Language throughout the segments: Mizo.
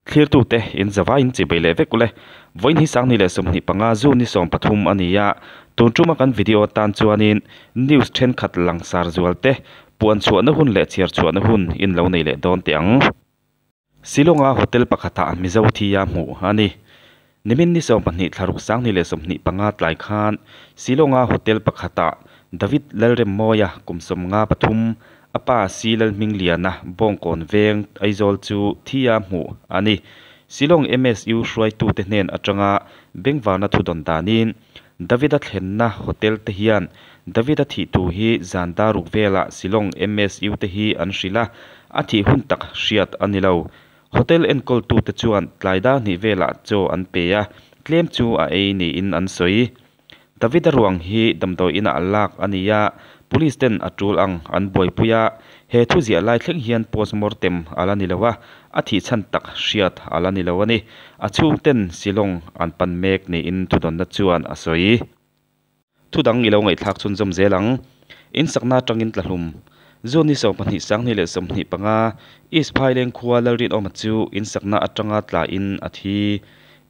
Thlirtute in zavaiin chibei leh vek ule. Vawiin hi Sangni leh 25 June ni 13 a ni a, tun tuma kan video atan chuanin news thenkhat langsar zual te puan chhuahna hun leh chhiar chhuahna hun in lo nei leh dawn teh ang. Shillong-a hotel pakhatah Mizo thi a hmuh a ni. Nimin ni 20 thlaruk 2025 tlai khan Shillong-a hotel pakhatah David Lalremmawia kum 53, a pa Si Lalhmingliana Bawngkawn Veng Aizawl chu thi a hmuh a ni. Shillong MSU hruaitute hnen atanga bengvarna thu dawn danin David-a thlenna hotel te hian David-a thih thu hi zan daruk velah Shillong MSU te hi an hrilh a, a thih hun tak hriat a ni lo. Hotel enkawltute chuan tlai dar hnih velah chaw an pe a, tlem chu a ei niin an sawi. David-a ruang hi damdawi inah lak a ni a, police ten a tul ang an buaipui a, he thu ziah lai thleng hian postmortem a la ni lo a, a thih chhan tak hriat a la ni lo a ni. A chhungten Shillong an pan mek niin thudawnna chuan a sawi. Thu dang i lo ngaihthlak chhunzawm zel ang. In sakna atangin tlahlum. June ni 20 2025 East Phaileng khua Lalrinawma chu in sakna atanga tlain a thi.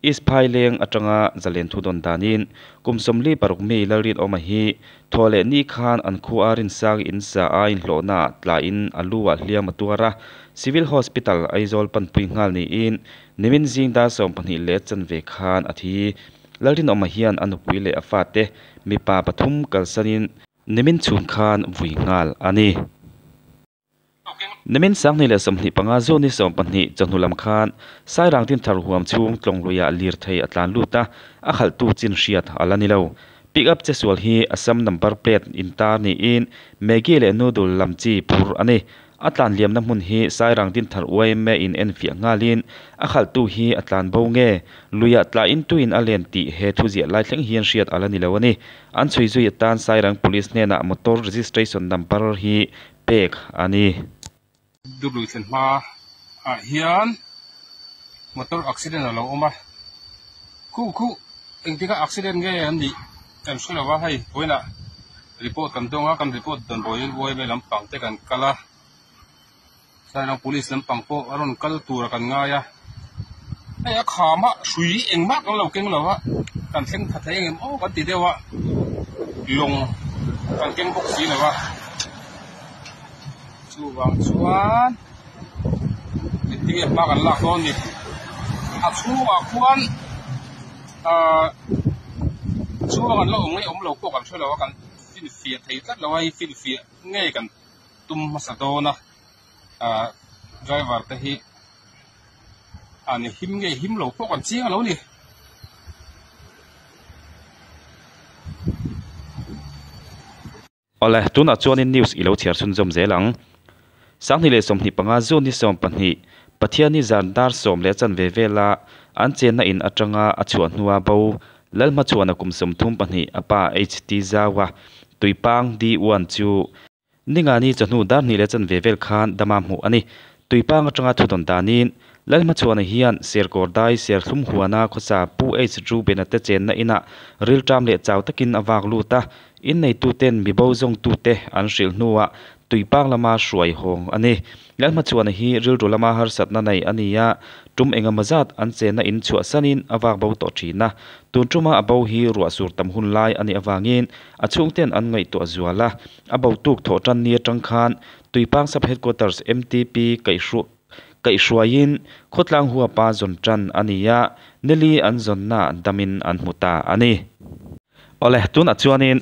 East Phaileng atanga zalen thu dawn danin kum 46 mi Lalrinawma hi thaw leh ni khan an khua rinsang in sa a inhlawhna tlain a lu ah hliam a tuar a. Civil Hospital Aizawl panpui nghal niin nimin zing dar 12 leh chanve khan a thi. Lalrinawma hian a nupui leh a fate mipa pathum kalsanin nimin chhun khan vui nghal a ni. Nimin 2025 June ni 20 chawhnu lam khan Sairang Dinthar huam chhung tlawng luiah lir thei a tlan lut a, a khalhtu chin hriat a la ni lo. Pick up che sual hi Assam number plate intar niin Maggi leh noodle lam chi phur a ni. A tlan liamna hmun hi Sairang Dinthar YMA in en fiah nghalin a khalhtu hi a tlan bo nge luiah tlain tuin a len tih he thu ziah lai thleng hian hriat a la ni lo a ni. An chhui zui atan Sairang Police hnenah motor registration number hi pek a ni. Durlui thlen hma ah hian motor accident a lo awm a, khu khu engtik a accident nge an nih kan hre lo a, hei vawiinah report kan dawng a, kan report dawn bawiin YMA lampang te kan kal a, Sairang police lampang pawh a rawn kal tur a kan ngai a, hei a kham a hrui engmah kan lo keng lo a, kan thleng tha thei engem aw kan ti deuh a, lawng kan keng bawk si lo a. Chuvang chuan engtin nge hma kan lak dawn ni? A chhungah khuan ahh chhung an la awm nge awm lo pawh kan hre lo a, kan finfiah thei tlat lo a, hei finfiah nge kan tum hmasa dawn a, ahh driver te hi an him nge him lo pawh kan chiang lo a ni. Awle, tunah chuanin news i lo chhiar chhunzawm zel ang. 2025 June ni 20, Pathianni zan dar 10 leh chanve vela an chenna in atanga a chhuah hnua bo Lalhma chuan a kum 32 a pa HT Zaua Tuipang D1 chu ningani chawhnu dar 2 leh chanve vel khan dama hmuh a ni. Tuipang atanga thu dawn danin Lalhma chuan hian Serkawr dai Serthlum huana khawsa Pu H Rubena te chenna inah rilṭam leh chau takin a vak lut a, in neituten mi bo zawngtute an hrilh hnuah Tuipang lama hruai hawng a ni. Lalhma chuan hi rilru lama harsatna nei a ni a, tum engemaw zat an chenna in chhuah sanin a vak bo tawh thin a. Tun tuma a bo hi ruah sur tam hun lai a nih avangin a chhungten an ngaihtuah zual a, a bo tuk thawh tan ni atang khan Tuipang Sub Headquarters MTP kaihhruaiin khawtlang huapa zawn tan a ni a, nili an zawnna damin an hmu ta a ni. Awle, tunah chuanin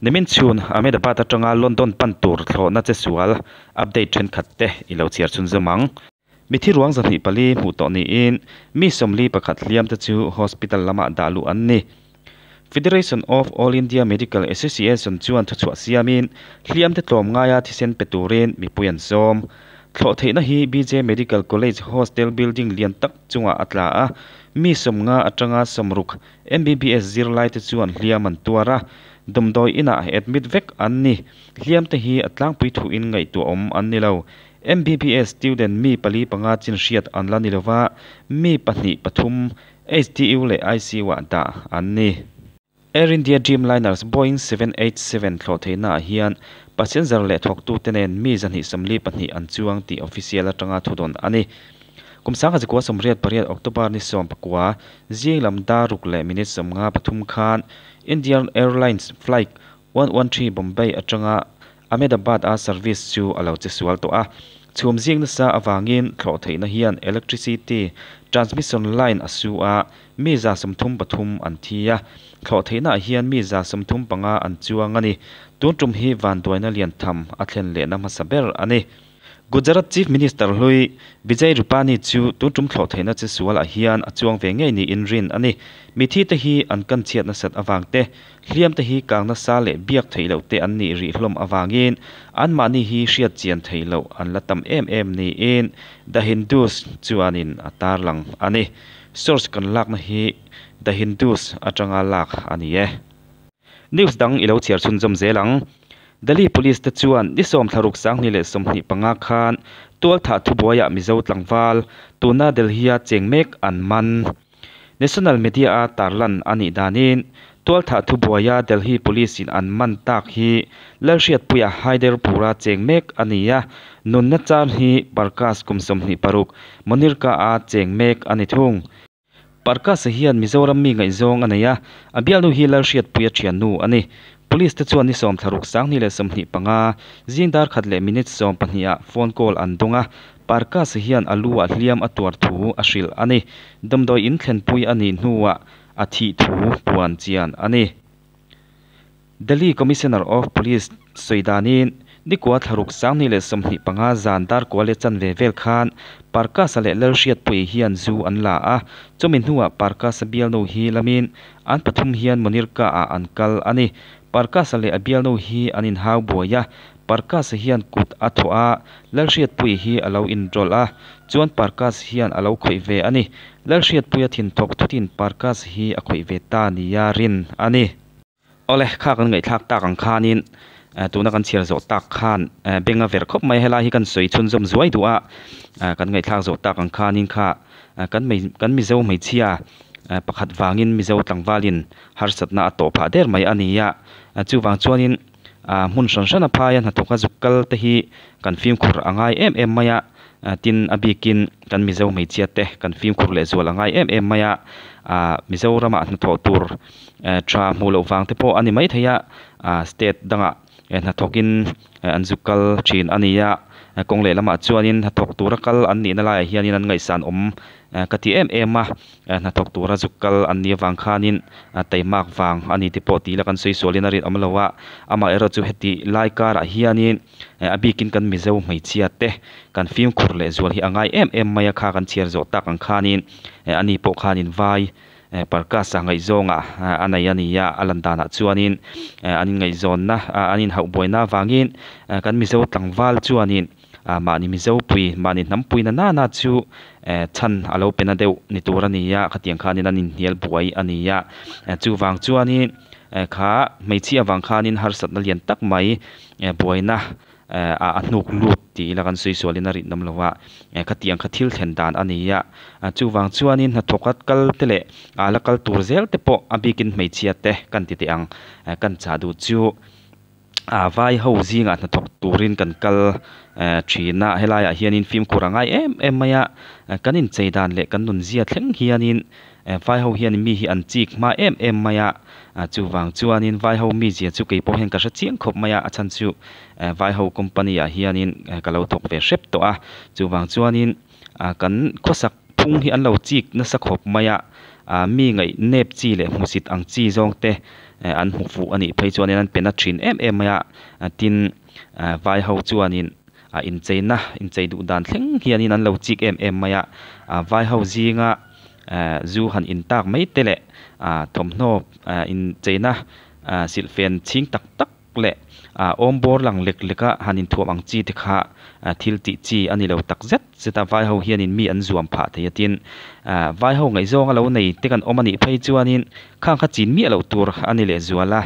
nimin chhun Ahmedabad atanga London pan tur thlawhna che sual update thenkhat te i lo chhiar chhunzawm ang. Mithi ruang 24 hmuh tawh niin mi 41 hliam te chu hospital lamah dah luh an ni. Federation of All India Medical Association chuan thuchhuah siamin hliam te tlawm ngaia thisen pe turin mipui an sawm. Thlawh theihna hi BJ Medical College hostel building lian tak chungah a tla a, mi 50 atanga 60 MBBS zirlai te chuan hliam an tuar a, damdawi inah admit vek an ni. Hliam te hi a tlangpui thuin ngaihtuah awm an ni lo. MBBS student mi pali panga chin hriat an la ni lova, mi pahnih pathum HDU leh ICU ah dah an ni. Air India Dreamliners Boeing 787 thlawh theihna ah hian passenger leh thawktute nen mi 142 an chuang tih official atanga thu dawn a ni. Kum 1988 October ni 19 zing lam dar ruk leh minute 53 khan Indian Airlines Flight 113 Bombay atanga Ahmedabad a service chu a lo che sual tawh a. Chhum zing nasa avangin thlawh theihna hian electricity transmission line a su a, mi 33 an thi a. Thlawh theihna ah hian mi 35 an chuang a ni. Tun tum hi vanduaina lian tham a thlen lehna hmasa ber a ni. Gujarat Chief Minister hlui Vijay Rupani chu tun tum thlawh theihna che sual ah hian a chuang ve ngei niin rin a ni. Mithi te hi an kan chhiat nasat avang te, hliam te hi kang nasa leh biak theih loh te an nih rih hlawm avangin anmahni hi hriat chian theih loh an la tam em em niin The Hindus chuanin a tarlang a ni. Source kan lakna hi The Hindus atanga lak a ni e. News dang i lo chhiar chhunzawm zel ang. Delhi Police te chuan ni 16 2025 khan tualthah thubuaiah Mizo tlangval tuna Delhi-a cheng mek an man. National Media a tarlan a nih danin tualthah thubuaia Delhi Police in an man tak hi Lalhriatpuia Haiderpura cheng mek a ni a, nunna chan hi Parkas kum 26 Monirka a cheng mek a ni thung. Parkas hian Mizoram mi ngaihzawng a nei a, a bialnu hi Lalhriatpuia thiannu a ni. Police te chuan ni 16 2025 zing dar khat leh minute 12 ah phone call an dawng a, Parkas hian a lu ah hliam a tuar thu a hrilh a ni. Damdawi in thlenpui a nih hnuah a thih thu puan chian a ni. Delhi Commissioner of Police sawi danin ni 6 2025 zan dar kua leh chanve vel khan Parkas leh Lalhriatpui hian zu an la a, chumi hnuah Parkas bialnu hi lamin an pathum hian Monirka ah an kal a ni. Parkas leh a bialnu hi an inhau buai a, Parkas hian kut a thawh a, Lalhriatpui hi a lo inrawlh a, chuan Parkas hian a lo khawih ve a ni. Lalhriatpuia thin thawk thutin Parkas hi a khawih ve ta nia rin a ni. Awle, kha kan ngaihthlak tak ang khanin tuna kan chhiar zawh tak khan benga ver khawp mai helai hi kan sawi chhunzawm zuai duh a, kan ngaihthlak zawh tak ang khanin kha kan Mizo hmeichhia pakhat vangin Mizo tlangvalin harsatna a tawh phah der mai a ni a. Chuvang chuanin hmun hran hran a phaia hnathawk a zuk kal te hi kan fimkhur a ngai em em mai a, tin a bikin kan Mizo hmeichhia te kan fimkhur leh zual a ngai em em mai a. Mizoramah hnathawh tur tha hmuh loh vang te pawh a ni mai thei a, state dangah hnathawkin an zuk kal thin a ni a. Kawng leh lamah chuanin hnathawk tura kal an nihna laiah hianin an ngaihsan awm ka ti em em a, hnathawk tura zuk kal an nih avang khanin taimak vang a ni te pawh tih ila kan sawi sualin a rinawm lo a. Amaherawhchu chu heti lai karah hianin a bikin kan Mizo hmeichhia te kan fimkhur leh zual hi a ngai em em mai a, kha kan chhiar zawh tak ang khanin ani pawh khanin vai Parkas a ngaihzawnga a nei a ni a, a lan danah chuanin an inngaihzawnna an inhauh buaina avangin kan Mizo tlangval chuanin mahni Mizo pui mahni hnam pui na nana chu chhan a lo pe na deuh ni tur a ni a, khatiang khanin an inhnial buai a ni a. Chuvang chuanin kha hmeichhia avang khanin harsatna lian tak mai buaina a hnuk lut tih ila kan sawi sualin a rinawm lo a, khatiang kha thil thlen dan a ni a. Chuvang chuanin hnathawk a kal te leh a la kal tur zel te pawh a bikin hmeichhia te kan ti teh ang. Kan chah duh chu vai ho zingah hnathawk turin kan kal thin a, helaiah hianin fimkhur a ngai em em mai a. Kan inchei dan leh kan nunzia thleng hianin vai ho hian mi hi an chik hma em em mai a. Chuvang chuanin vai ho mizia chu keipawh hian ka hre chiang khawp mai a, a chhan chu vai ho company ah hianin ka lo thawk ve hrep tawh a. Chuvang chuanin kan khawsak phung hi an lo chik nasa khawp mai a, mi ngaih nep chi leh hmusit ang chi zawng te an hmu fuh a nih phei chuanin an pe na thin em em mai a. Tin, vai ho chuanin incheina inchei duh dan thleng hianin an lo chik em em mai a. Vai ho zinga zu han in tak mai te leh thawmhnaw incheina silhfen chhing tak tak leh awm bawr lang lek leka han inthuam ang chi te kha thil tih chi a ni lo tak zet zet a. Vai ho hianin mi an zuam phah thei a, tin vai ho ngaihzawng a lo nei te kan awm a nih phei chuanin khang kha chin miah loh tur a ni leh zual a.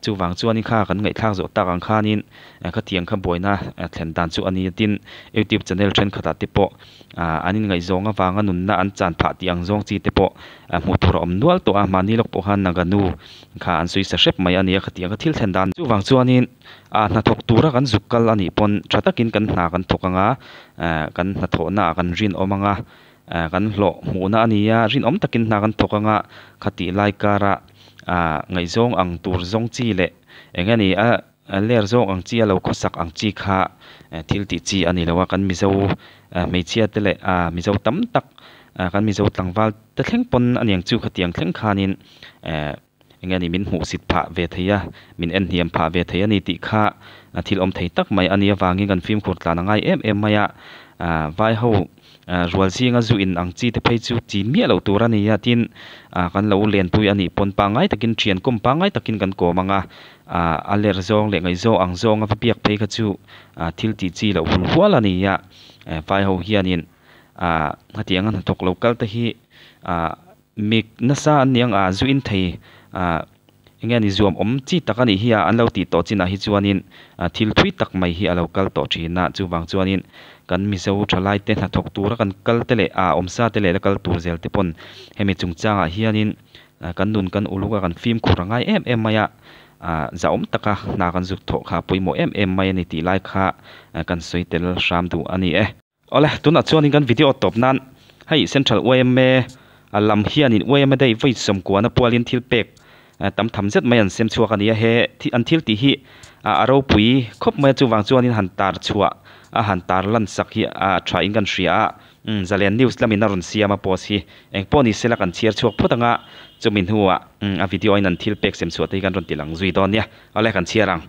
Chuvang chuanin kha kan ngaihthlak zawh tak ang khanin khatiang kha buaina thlen dan chu a ni a. Tin, youtube channel thenkhatah te pawh an inngaihzawng avanga nunna an chan phah tih ang zawng chi te pawh hmuh tur a awm nual tawh a. Mahni lawk pawh khan Naga nu kha an sawi sa hrep mai a ni a, khatiang kha thil thlen dan. Chuvang chuanin hnathawk tura kan zuk kal a nih pawn tha takin kan hna kan thawk ang a, kan hnathawhna ah kan rinawm ang a, kan hlawh hmuhna a ni a, rinawm takin hna kan thawk ang a, khatih lai kara ngaihzawng ang tur zawng chi leh eng nge ni a ler zawng ang chi a lo khawsak ang chi kha thil tih chi a ni lo a, kan Mizo hmeichhia te leh Mizo tam tak kan Mizo tlangval te thleng pawn a niang chu khatiang thleng khanin Eng nge ni min hmuhsit phah ve thei a, min en hniam phah ve thei a ni tih kha thil awm thei tak mai a nih avangin kan fimkhur tlan a ngai em em mai a. Vai ho rual zinga zu in ang chi te phei chu chi miah loh tur a ni a, tin kan lo lenpui a nih pawn pangngai takin thian kawm pangngai takin kan kawm ang a, a ler zawng leh ngaihzawng ang zawnga va biak phei kha chu thil tih chi loh hul hual a ni a. Vai ho hianin hetianga hnathawk lo kal te hi Mi nasa an ni ang a, zu in thei ah eng nge ni zuam awm chi tak a nih hi a, an lo tih tawh chinah hi chuanin thil thui tak mai hi a lo kal tawh thin a, chuvang chuanin kan Mizo thalai te hnathawk tura kan kal te leh ah awmsa te leh la kal tur zel te pawn hemi chungchangah hianin kan nun kan uluk a kan fimkhur a ngai em em mai a, ah zahawm taka hna kan zuk thawh kha pawimawh em em mai a ni tih lai kha kan sawi tel hram duh a ni e. Awle, tunah chuanin kan video tawp nan hei Central yma a lam hianin yma day vawi sawmkuana pualin thil pek tam tham zet mai an sem chhuak a ni a, he an thil tih hi a ropui khawp mai a, chuvang chuanin han tar chhuah a han tar lan sak hi a tha in kan hria a, Zalen News lamin a rawn siam a post hi eng pawh ni sela kan chhiar chhuak phawt ang a, chumi hnuah a video in an thil pek sem chhuah te hi kan rawn ti lang zui dawn nia, awle kan chhiar ang.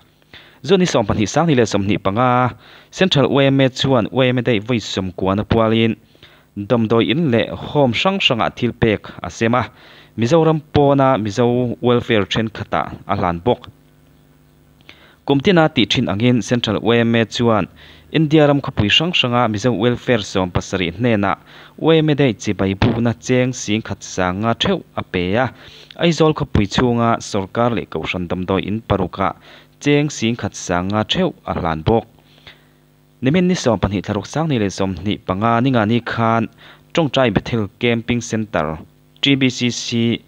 Zun hi 20 2025 Central yma chuan yma daih vawi sawmkuana pualin damdawi in leh home hrang hrangah thil pek a sem a, Mizoram pawna Mizo welfare thenkhatah a hlan bawk. Kum tina tih thin angin Central yma chuan India ram khawpui hrang hranga Mizo welfare 17 hnenah yma daih chibai bukna cheng singkhat sanga theuh a pe a, Aizawl khawpui chhunga sawrkar leh kohhran damdawi in parukah Cheng singkhat sanga theuh a hlan bawk. Nimin ni 12 thlaruk 2025 ni ngani khan Tawngtai Bethel Camping Centre, TBCC,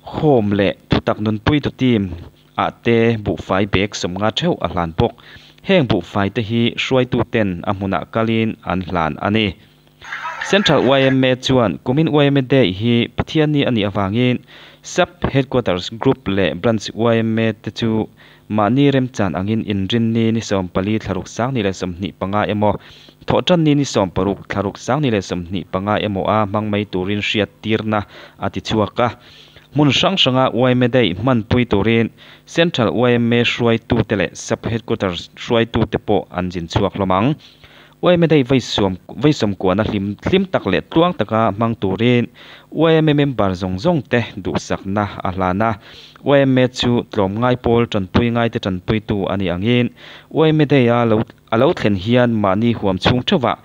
Home leh Thutak Nunpuitu Team ah te buhfai bag 50 theuh a hlan bawk. Heng buhfai te hi hruaitu ten a hmunah kalin an hlan a ni. Central yma chuan kumin yma Day hi Pathianni a nih avangin Sub Headquarters Group leh Branch yma te chu mahni remchan angin inrinni ni 14 thlaruk 2025 emaw, Thawhtanni ni 16 thlaruk 2025 emaw a hmang mai turin hriattirna a ti chhuak a. Hmun hrang hranga yma Day hmanpui turin Central yma hruaitute leh Sub Headquarters hruaitute pawh an zin chhuak hlawm ang. Yma Day vawi sawmkuana hlim hlim tak leh tluang taka hmang turin yma member zawng zawng te duhsakna a hlan a. Yma chu tlawmngai pawl tanpui ngaite tanpuitu a nih angin yma Day a lo a lo thlen hian mahni huam chhung theuhah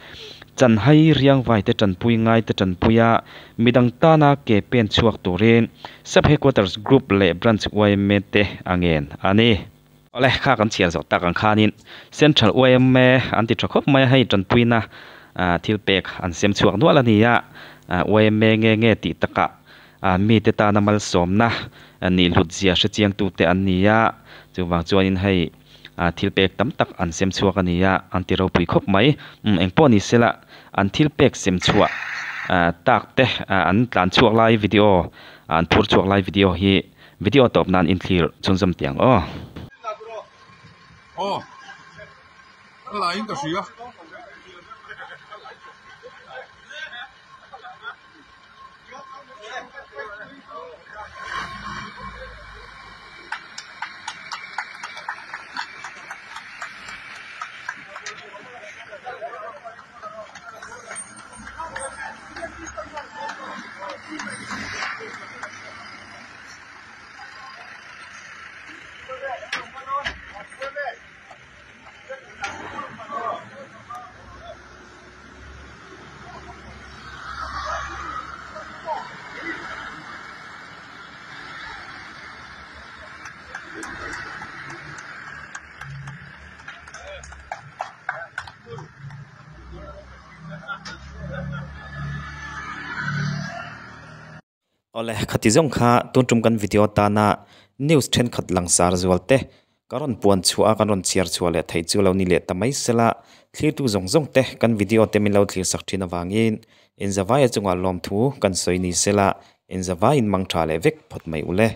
chanhai riangvaite tanpui ngaite tanpuia midang tana ke pen chhuak turin Sub Headquarters Group leh Branch yma te a ngen a ni. Awle, kha kan chhiar zawh tak ang khanin Central yma an ti tha khawp mai a, hei tanpuina thil pek an sem chhuak nual a ni a, yma nge nge tih takah mite tana malsawmna nih hlut zia hre chiangtute an ni a, chuvang chuanin hei thil pek tam tak an sem chhuak a ni a, an ti ropui khawp mai. Engpawh ni sela an thil pek sem chhuah tak te an tlan chhuak lai video an phur chhuak lai video hi Video tawp nan inthlir chhunzawm tih ang aw. Aw, ka laiin ka hria. Awle, khati zawng kha tun tum kan video tana news thenkhat langsar zual te ka rawn puan chhuah a kan rawn chhiar chhuah leh theih chu lo ni leh ta mai sela thlirtu zawng zawng te kan video te min lo thlir sak thin avangin inzavaia chungah lawmthu kan sawi ni sela inzavaiin mang tha leh vek phawt mai ule.